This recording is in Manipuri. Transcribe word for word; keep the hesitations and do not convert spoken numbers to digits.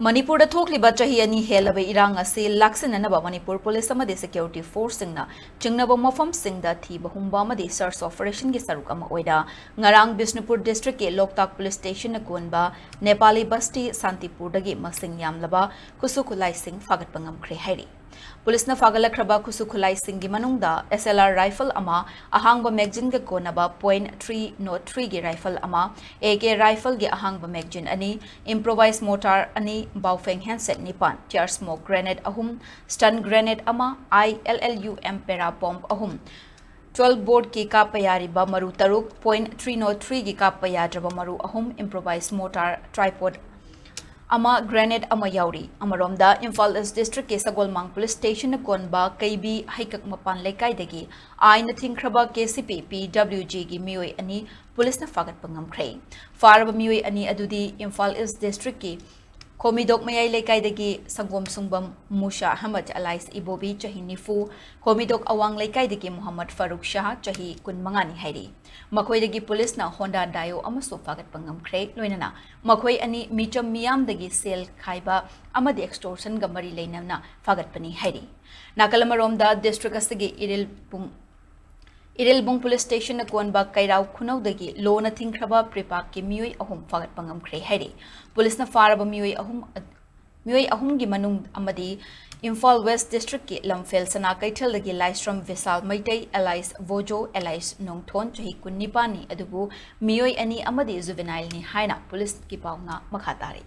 ꯃꯅꯤꯄꯨꯔꯗ ꯊꯣꯛꯂꯤꯕ ꯆꯍꯤ ꯑꯅꯤ ꯍꯦꯜꯂꯕ ꯏꯔꯥꯡ ꯑꯁꯤ ꯂꯥꯛꯁꯤꯟꯅꯅꯕ ꯃꯅꯤꯄꯨꯔ ꯄꯨꯂꯤꯁ ꯑꯃꯗꯤ ꯁꯦꯀ꯭ꯌꯨꯔꯤꯇꯤ ꯐꯣꯔꯁꯁꯤꯡꯅ ꯆꯤꯡꯅꯕ ꯃꯐꯝꯁꯤꯡꯗ ꯊꯤꯕ ꯍꯨꯝꯕ ꯑꯃꯗꯤ ꯁꯔꯆ ꯑꯣꯄꯔꯦꯁꯟꯒꯤ ꯁꯔꯨꯛ ꯑꯃ ꯑꯣꯏꯅ ꯉꯔꯥꯡ ꯕꯤꯁꯅꯨꯄꯨꯔ ꯗꯤꯁꯇ꯭ꯔꯤꯛꯀꯤ ꯂꯣꯛꯇꯥꯛ ꯄꯨꯂꯤꯁ ꯁ꯭ꯇꯦꯁꯟꯅ ꯀꯣꯟꯕ ꯅꯦꯄꯥꯂꯤ ꯕꯁꯇꯤ ꯁꯥꯟꯇꯤꯄꯨꯔꯗꯒꯤ ꯃꯁꯤꯡ ꯌꯥꯝꯂꯕ ꯈꯨꯠꯁꯨ ꯈꯨꯠꯂꯥꯏꯁꯤꯡ ꯐꯥꯒꯠꯄ ꯉꯝꯈ꯭ꯔꯦ ꯍꯥꯏꯔꯤ꯫ ꯄꯨꯂꯤꯁꯅ ꯐꯥꯒꯠꯂꯛꯈ꯭ꯔꯕ ꯈꯨꯠꯁꯨ ꯈꯨꯠꯂꯥꯏꯁꯤꯡꯒꯤ ꯃꯅꯨꯡꯗ ꯑꯦꯁ ꯑꯦꯜ ꯑꯥꯔ ꯔꯥꯏꯐꯜ ꯑꯃ, ꯑꯍꯥꯡꯕ ꯃꯦꯒꯖꯤꯟꯒ ꯀꯣꯟꯅꯕ ꯄꯣꯏꯟ ꯊ꯭ꯔꯤ ꯅꯣꯠ ꯊ꯭ꯔꯤꯒꯤ ꯔꯥꯏꯐꯜ ꯑꯃ, ꯑꯦ ꯀꯦ ꯔꯥꯏꯐꯜꯒꯤ ꯑꯍꯥꯡꯕ ꯃꯦꯒꯖꯤꯟ ꯑꯅꯤ, ꯏꯝꯄ꯭ꯔꯣꯚꯥꯏꯁ ꯃꯣꯔꯇꯥꯔ ꯑꯅꯤ, ꯕꯥꯎꯐꯦꯡ ꯍꯦꯟꯁꯦꯠ ꯅꯤꯄꯥꯟ, ꯇꯤꯌꯥꯔ ꯁ꯭ꯃꯣꯛ ꯒ꯭ꯔꯦꯅꯦꯗ ꯑꯍꯨꯝ, ꯁ꯭ꯇꯟ ꯒ꯭ꯔꯦꯅꯦꯗ ꯑꯃ, ꯑꯥꯏ ꯑꯦꯜ ꯑꯦꯜ ꯌꯨ ꯑꯦꯝ ꯄꯦꯔꯥ ꯕꯣꯝꯕ ꯑꯍꯨꯝ, ꯇ꯭ꯋꯦꯜꯐ ꯕꯣꯔꯗꯀꯤ ꯀꯥꯞꯄ ꯌꯥꯔꯤꯕ ꯃꯔꯨ ꯇꯔꯨꯛ, ꯄꯣꯏꯟ ꯊ꯭ꯔꯤ ꯅꯣꯠ ꯊ꯭ꯔꯤꯒꯤ ꯀꯥꯞꯄ ꯌꯥꯗ꯭ꯔꯕ ꯃꯔꯨ ꯑꯍꯨꯝ, ꯏꯝꯄ꯭ꯔꯣꯚꯥꯏꯁ ꯃꯣꯔꯇꯥꯔ, ꯇ꯭ꯔꯥꯏꯄꯣꯗ ꯑꯃ, ꯒ꯭ꯔꯦꯅꯦꯗ ꯑꯃ ꯌꯥꯎꯔꯤ꯫ ꯑꯃꯔꯣꯝꯗ, ꯏꯝꯐꯥꯜ ꯏꯁ ꯗꯤꯁꯇ꯭ꯔꯤꯛꯀꯤ ꯁꯒꯣꯜꯃꯥꯡ ꯄꯨꯂꯤꯁ ꯁ꯭ꯇꯦꯁꯟꯅ ꯀꯣꯟꯕ ꯀꯩꯕꯤ ꯍꯩꯀꯛ ꯃꯄꯥꯟ ꯂꯩꯀꯥꯏꯗꯒꯤ ꯑꯥꯏꯟꯅ ꯊꯤꯡꯈ꯭ꯔꯕ ꯀꯦ ꯁꯤ ꯄꯤ, ꯄꯤ ꯗꯕ꯭ꯂꯤꯎ ꯖꯤꯒꯤ ꯃꯤꯑꯣꯏ ꯑꯅꯤ ꯄꯨꯂꯤꯁꯅ ꯐꯥꯒꯠꯄ ꯉꯝꯈ꯭ꯔꯦ꯫ ꯐꯥꯔꯕ ꯃꯤꯑꯣꯏ ꯑꯅꯤ ꯑꯗꯨꯗꯤ ꯏꯝꯐꯥꯜ ꯏꯁ ꯗꯤꯁꯇ꯭ꯔꯤꯛꯀꯤ ꯈꯣꯃꯤꯗꯣꯛ ꯃꯌꯥꯏ ꯂꯩꯀꯥꯏꯗꯒꯤ ꯁꯪꯒꯣꯝ ꯁꯨꯡꯕꯝ ꯃꯨꯁꯥ ꯑꯍꯃꯗ ꯑꯂꯥꯏꯁ ꯏꯕꯣꯕꯤ, ꯆꯍꯤ ꯅꯤꯐꯨ, ꯈꯣꯃꯤꯗꯣꯛ ꯑꯋꯥꯡ ꯂꯩꯀꯥꯏꯗꯒꯤ ꯃꯨꯍꯝꯃꯗ ꯐꯥꯔꯨꯛ ꯁꯥꯍ, ꯆꯍꯤ ꯀꯨꯟꯃꯉꯥꯅꯤ ꯍꯥꯏꯔꯤ꯫ ꯃꯈꯣꯏꯗꯒꯤ ꯄꯨꯂꯤꯁꯅ ꯍꯣꯟꯗꯥ ꯗꯥꯏꯑꯣ ꯑꯃꯁꯨ ꯐꯥꯒꯠꯄ ꯉꯝꯈ꯭ꯔꯦ, ꯂꯣꯏꯅꯅ ꯃꯈꯣꯏ ꯑꯅꯤ ꯃꯤꯆꯝ ꯃꯤꯌꯥꯝꯗꯒꯤ ꯁꯦꯜ ꯈꯥꯏꯕ ꯑꯃꯗꯤ ꯑꯦꯛꯁꯇꯣꯔꯁꯟꯒ ꯃꯔꯤ ꯂꯩꯅꯅ ꯐꯥꯒꯠꯄꯅꯤ ꯍꯥꯏꯔꯤ꯫ ꯅꯥꯀꯜ ꯑꯃꯔꯣꯝꯗ, ꯗꯤꯁꯇ꯭ꯔꯤꯛ ꯑꯁꯤꯒꯤ ꯏꯔꯤꯜ ꯄꯨꯡ ꯏꯔꯤꯜꯕꯨꯡ ꯄꯨꯂꯤꯁ ꯁ꯭ꯇꯦꯁꯟꯅ ꯀꯣꯟꯕ ꯀꯩꯔꯥꯎ ꯈꯨꯅꯧꯗꯒꯤ ꯂꯣꯅ ꯊꯤꯡꯈ꯭ꯔꯕ ꯄ꯭ꯔꯤꯄꯥꯛꯀꯤ ꯃꯤꯑꯣꯏ ꯑꯍꯨꯝ ꯐꯥꯒꯠꯄ ꯉꯝꯈ꯭ꯔꯦ ꯍꯥꯏꯔꯤ꯫ ꯄꯨꯂꯤꯁꯅ ꯐꯥꯔꯕ ꯃꯤꯑꯣꯏ ꯑꯍꯨꯝ, ꯃꯤꯑꯣꯏ ꯑꯍꯨꯝꯒꯤ ꯃꯅꯨꯡ ꯑꯃꯗꯤ ꯏꯝꯐꯥꯜ ꯋꯦꯁ ꯗꯤꯁꯇ꯭ꯔꯤꯛꯀꯤ ꯂꯝꯐꯦꯜ ꯁꯅꯥ ꯀꯩꯊꯦꯜꯗꯒꯤ ꯂꯥꯏꯁ꯭ꯔꯝ ꯕꯤꯁꯥꯜ ꯃꯩꯇꯩ, ꯑꯦꯂꯥꯏꯁ ꯚꯣꯖꯣ, ꯑꯦꯂꯥꯏꯁ ꯅꯣꯡꯊꯣꯟ, ꯆꯍꯤ ꯀꯨꯟꯅꯤꯄꯥꯟꯅꯤ, ꯑꯗꯨꯕꯨ ꯃꯤꯑꯣꯏ ꯑꯅꯤ ꯑꯃꯗꯤ ꯖꯨꯚꯦꯅꯥꯏꯜꯅꯤ ꯍꯥꯏꯅ ꯄꯨꯂꯤꯁꯀꯤ ꯄꯥꯎꯅ ꯃꯈꯥ ꯇꯥꯔꯤ꯫